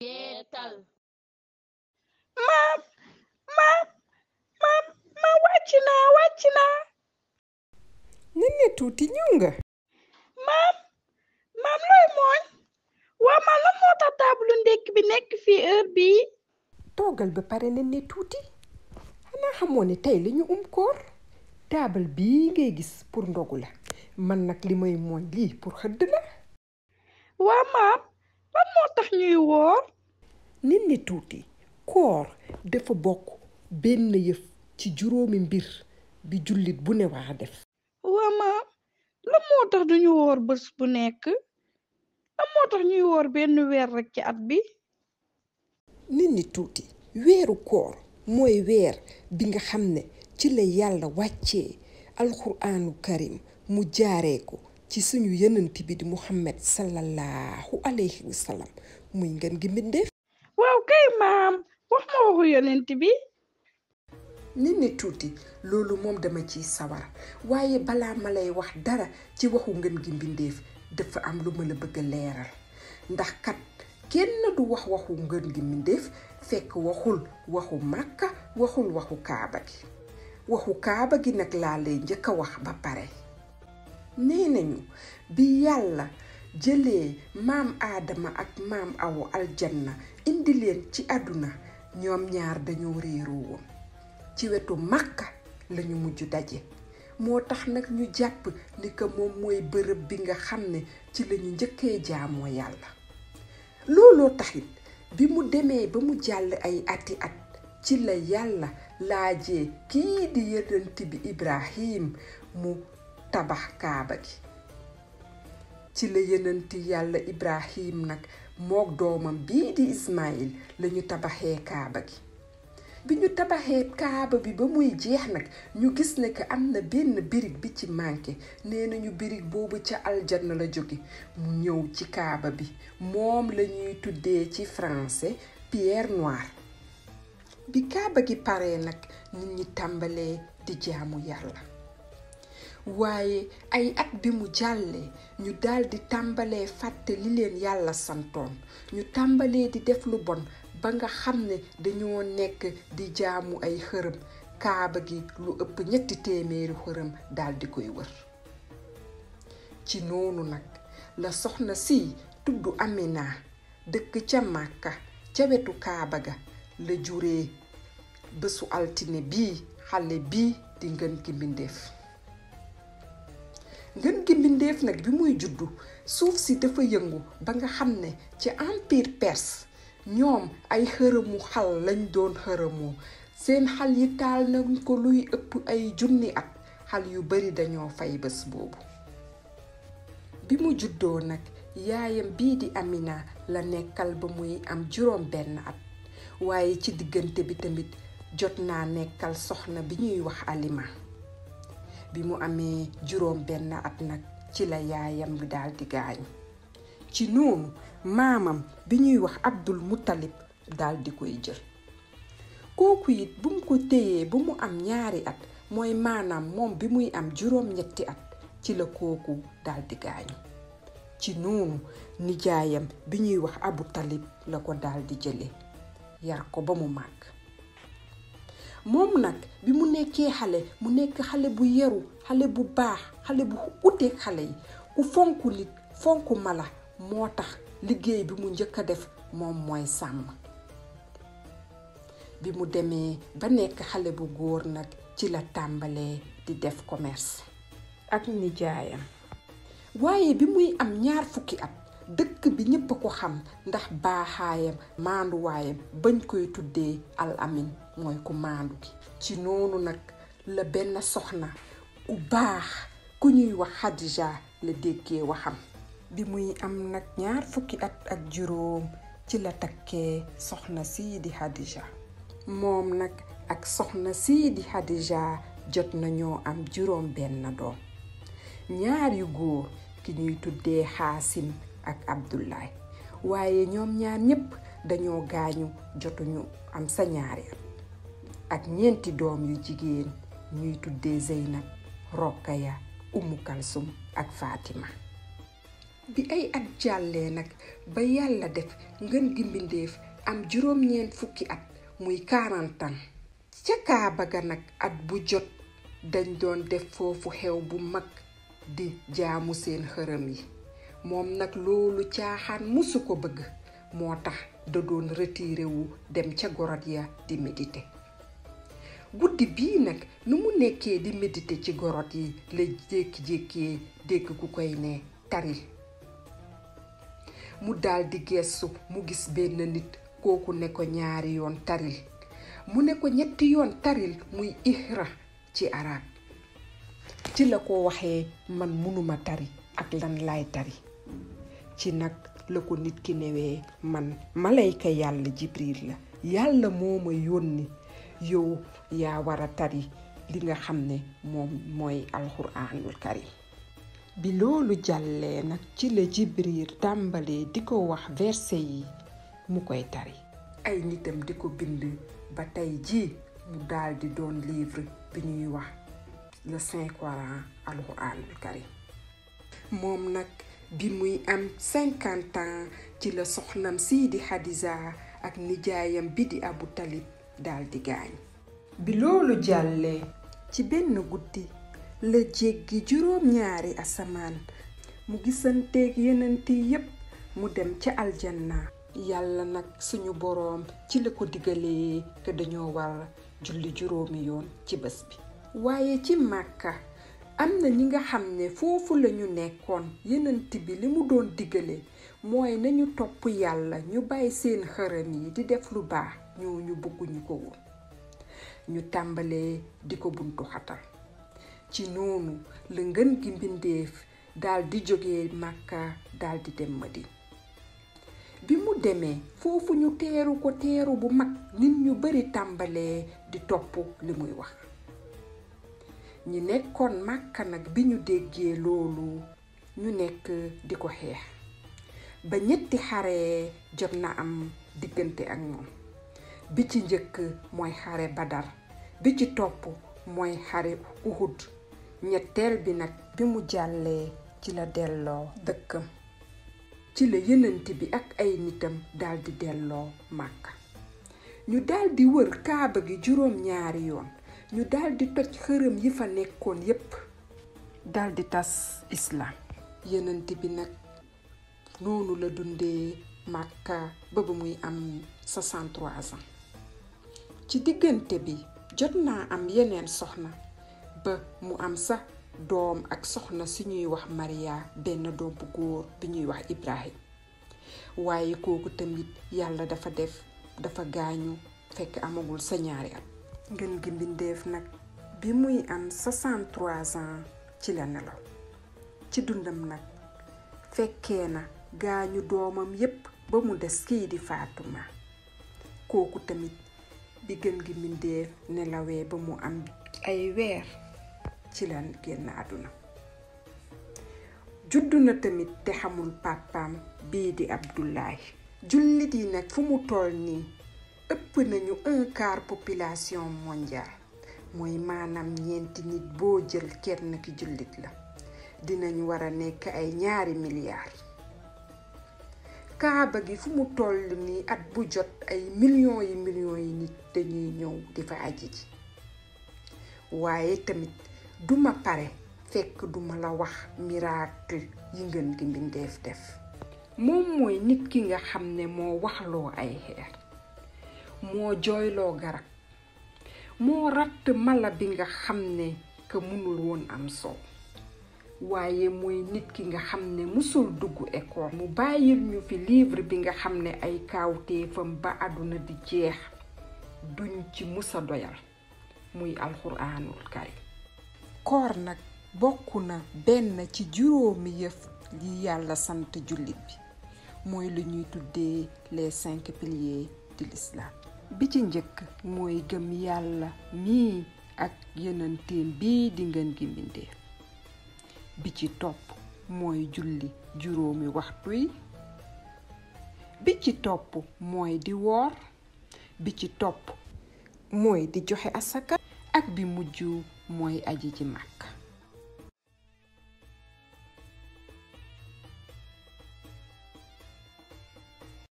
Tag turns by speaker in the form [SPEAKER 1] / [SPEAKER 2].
[SPEAKER 1] yeetal
[SPEAKER 2] maam wàcc naa
[SPEAKER 3] Néné tuuti ñëw nga
[SPEAKER 2] maam looy mooñ waa maam lan moo tax taabalu ndékki bi nekk fii heure bii
[SPEAKER 3] toogal ba pare Néné tuuti xanaa xamoo ne tey lañu koor taabal bii ngay gis pour ndogu la man nag li may mooñ lii pour xëdd la
[SPEAKER 2] waa maam lan moo tax ñuy woor
[SPEAKER 3] Néné tuuti koor dafa bokk benn yëf ci juróomi mbir bi jullit bu ne waa def
[SPEAKER 2] waa maam lan moo tax duñu woor bés bu nekk lan moo tax ñuy woor benn weer rekk ci at bi
[SPEAKER 3] Néné tuuti weeru koor mooy weer bi nga xam ne ci la yàlla wàccee alxuraanu karim mu jaaree ko ci suñu yonent bi di Muhammad sallallahu alayhi wa sallam muy ngeen gi mbindeef
[SPEAKER 2] waaw kay maam wax ma waxu yonent bi
[SPEAKER 3] Néné tuuti loolu moom dama ciy sawar waaye balaa ma lay wax dara ci waxu ngeen gi mbindeef dafa am lu ma la bëgg a leeral ndax kat kenn du wax waxu ngeen gi mbindeef fekk waxul waxu Màkka waxul waxu Kaaba gi nag laa lay njëkk a wax ba pare nee nañu bi yàlla jëlee maam Aadama ak maam Awa aljanna indi leen ci àdduna ñoom ñaar dañoo réeroo woon ci wetu Màkka lañu mujj daje moo tax nag ñu jàpp ni que moom mooy bërëb bi nga xam ne ci lañu njëkkee jaamoo yàlla looloo taxit bi mu demee ba mu jàll ay ati at ci la yàlla laajee kii di yonent bi Ibrahim mu tabax kaaba gi ci la yonent yàlla Ibrahim nag mook doomam bii di Ismaïl lañu tabaxee kaaba gi bi ñu tabaxee kaaba bi ba muy jeex nag ñu gis ne que am na benn birig bi ci manqué nee nañu birig boobu ca aljanna la jóge mu ñëw ci kaaba bi moom lañuy tuddee ci français pierre noire bi kaaba gi paree nag nit ñi tàmbalee di jaamu yàlla waaye ay at bi mu jàllee ñu daldi tàmbalee fàtte li leen yàlla santoon ñu tàmbalee di def lu bon ba nga xam ne dañoo nekk di jaamu ay xërëm kaaba gi lu ëpp 300 xërëm daldi koy wër ci noonu nag la soxna si tudd Amina dëkk ca Màkka ca wetu kaaba ga la juree bésu altine bii xale bii di ngën gi mbindeef ngën gi mbindeef nag bi muy juddu suuf si dafa yëngu ba nga xam ne ci empire perse ñoom ay xërëmu xal lañ doon xërëmoo seen xal yi taal nañ ko luy ëpp ay junni at xal yu bari dañoo fay bés boobu bi mu juddoo nag yaayam bii di Amina la nekkal ba muy am 6 at waaye ci diggante bi tamit jot naa nekkal soxna bi ñuy wax Alima bi mu amee 6 at nag ci la yaayam bi daldi gaañ ci noonu maamam bi ñuy wax Abdul Muttalib daldi koy jël kooku it bu mu ko téyee bu mu am 2 at mooy maanaam moom bi muy am 7 at ci la kooku daldi gaañu ci noonu nijaayam bi ñuy wax Abu Talib la ko daldi jële yar ko ba mu màgg moom nag bi mu nekkee xale mu nekk xale bu yaru xale bu baax xale bu uteeg xale yi ku fonk nit fonk mala moo tax liggéey bi mu njëkk a def moom mooy sàmm bi mu demee ba nekk xale bu góor nag ci la tàmbalee di def commerce ak nijaayam waaye bi muy am 20 at dëkk bi ñépp a ko xam ndax baaxaayam maanduwaayam bañ koy tuddee al amin mooy ku maandu gi ci noonu nag la benn soxna ku baax ku ñuy wax Xadija la déggee waxam bi muy am nag 20 at ak juróom ci la takkee soxna sii di Xadija moom nag ak soxna sii di Xadija jot nañoo am 6 doom 2 yu góor ki ñuy tuddee Xaasim ak Abdullahi waaye ñoom ñaar ñépp dañoo gaañu jotuñu am sa 2 at ak 4 doom yu jigéen ñuy tuddee Zeynab Rokhaya Umu Kalsum ak Fatima bi ay at jàllee nag ba yàlla def ngën gi mbindeef am juróom-ñeent fukki at muy 40 ans ca Kaaba ga nag at bu jot dañ doon def foofu xew bu mag di jaamu seen xërëm yi moom nag loolu caaxaan musu ko bëgg moo tax da doon retiré wu dem ca gorot ya di méditer guddi bii nag nu mu nekkee di méditer ci gorot yi la jékki-jékkee dégg ku koy ne taril mu daldi geesu mu gis benn nit kooku ne ko ñaari yoon taril mu ne ko ñetti yoon taril muy ihra ci arab ci la ko waxee man munuma tari ak lan laay tari ci nag la ko nit ki newee man malayka yàlla Jibril la yàlla moo ma yónni yow yaa war a tari li nga xam ne moom mooy alxuraanul karim bi loolu jàllee nag ci la Jibril tàmbalee di ko wax verset yi mu koy tari ay nitam di ko bind ba tey jii mu daldi doon livre bi ñuy wax le Saint Coran alxuraanul karim moom nag bi muy am 50 ans ci la soxnam sii di Xadija ak nijaayam bi di Abu Talib daldi gaañ bi loolu jàllee ci benn guddi la jéggi juróom-ñaari asamaan mu gisanteeg yenenti yépp mu dem ca aljanna yàlla nag suñu boroom ci la ko digalee que dañoo war julli juróomi yoon ci bés bi waaye ci Màkka am na ñi nga xam ne foofu lañu nekkoon yenent bi li mu doon digale mooy nañu topp yàlla ñu bàyyi seen xërëm yi di def lu baax ñu bëgguñu ko woon ñu tàmbalee di ko buntu xatal ci noonu la ngën gi mbindeef daldi jógee Màkka daldi dem Madina bi mu demee foofu ñu teeru ko teeru bu mag nit ñu bari tàmbalee di topp li muy wax ñi nekkoon Màkka nag bi ñu déggee loolu ñu nekk di ko xeex ba ñetti xare jot na am diggante ak moom bi ci njëkk mooy xare Badar bi ci topp mooy xare Uhud ñetteel bi nag bi mu jàllee ci la delloo dëkkam ci la yenent bi ak ay nitam daldi delloo Màkka ñu daldi wër Kaaba gi juróom-ñaari yoon ñu daldi toj xërëm yi fa nekkoon yépp daldi tas islaam yenent bi nag noonu la dundee Màkka ba muy am 63 ans ci diggante bi jot naa am yeneen soxna ba mu am sax doom ak soxna su ñuy wax Maria benn doom bu góor bi ñuy wax Ibrahim waaye kooku tamit yàlla dafa gaañu fekk amagul sa ñaari at ngën gi mbindeef nag bi muy am 63 ans ci la nelaw ci dundam nag fekkee na gaañu doomam yépp ba mu des kii di Faatuma kooku tamit bi ngën gi mbindeef nelawee ba mu am ay weer ci la génn àdduna juddu na tamit te xamul pàppaam bii di Abdullahi jullit yi nag fu mu toll nii ëpp nañu 1/4 population mondiale mooy maanaam 4 nit boo jël kenn ki jullit la dinañu war a nekk ay 2 milliards Kaaba gi fu mu toll nii at bu jot ay millions yi nit dañuy ñëw di fa aji ji waaye tamit duma pare fekk duma la wax miracle yi ngën gi mbindeef def moom mooy nit ki nga xam ne moo waxloo ay xeer moo jooyloo garab moo ratt mala bi nga xam ne que mënul woon am soow waaye mooy nit ki nga xam ne musul dugg école mu bàyyil ñu fi livre bi nga xam ne ay kaawteefam ba àdduna di jeex duñ ci musa doyal muy alxuraanul karim koor nag bokk na benn ci juróomi yëf yi yàlla sant jullit bi mooy lu ñuy tuddee les 5 piliers de l'islam bi ci njëkk mooy gëm yàlla mii ak yenenteem bii di ngën gi mbindeef bi ci topp mooy julli juróomi waxtu yi bi ci topp mooy di woor bi ci topp mooy di joxe asaka ak bi mujj mooy aji ci Màkka